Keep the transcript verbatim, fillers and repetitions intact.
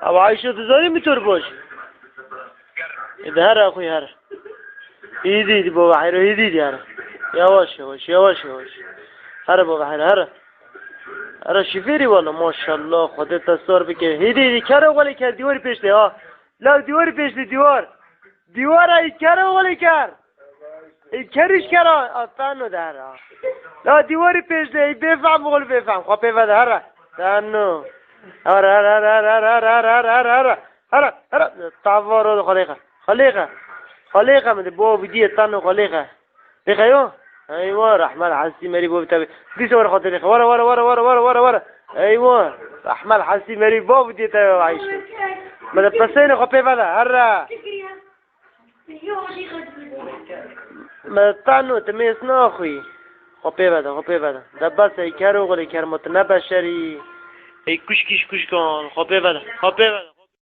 Ew Ayşe, tu zanî min tor baş. Ê de here xwî here. Hîdî hîdî baba heyro, hîdî hîdî here. Yavaş yavaş, yavaş yavaş. Here baba here, here. Here şifêrî wala, maşallah, Xwedê te sor bike. Hîdî hîdî, kero welê ker, dîwarî pêştê ha. La dîwarî pêştê, dîwar. Dîwara î kero welê ker. Î keriş kera, a, tano de here. La dîwarî pêştê, î bêfehm, wal bêfehm. Xwe pê vede here. Tano. Here, here, here. Here, here. Tavaro de xwe lêxe. Xwe lêxe. Xwe lêxe min de bo bidiyê tano xwe lêxe. Lêxe yo? Eywa, Rehmel Hesî merî bo bitabe. Dîsa were xwe lêxe. Were, were, were. Eywa, Rehmel Hesî merî bo bidiyê te Ayşe. Me de peseyne xwe pê vede. Here. Me tano, tu mêz naxwî. Xwe pê vede, xwe pê vede. De bes ey kero, welê ker, ma tu ne beşerî. Ey kuşkiş kuşkan, xwe pê vede, xwe pê vede.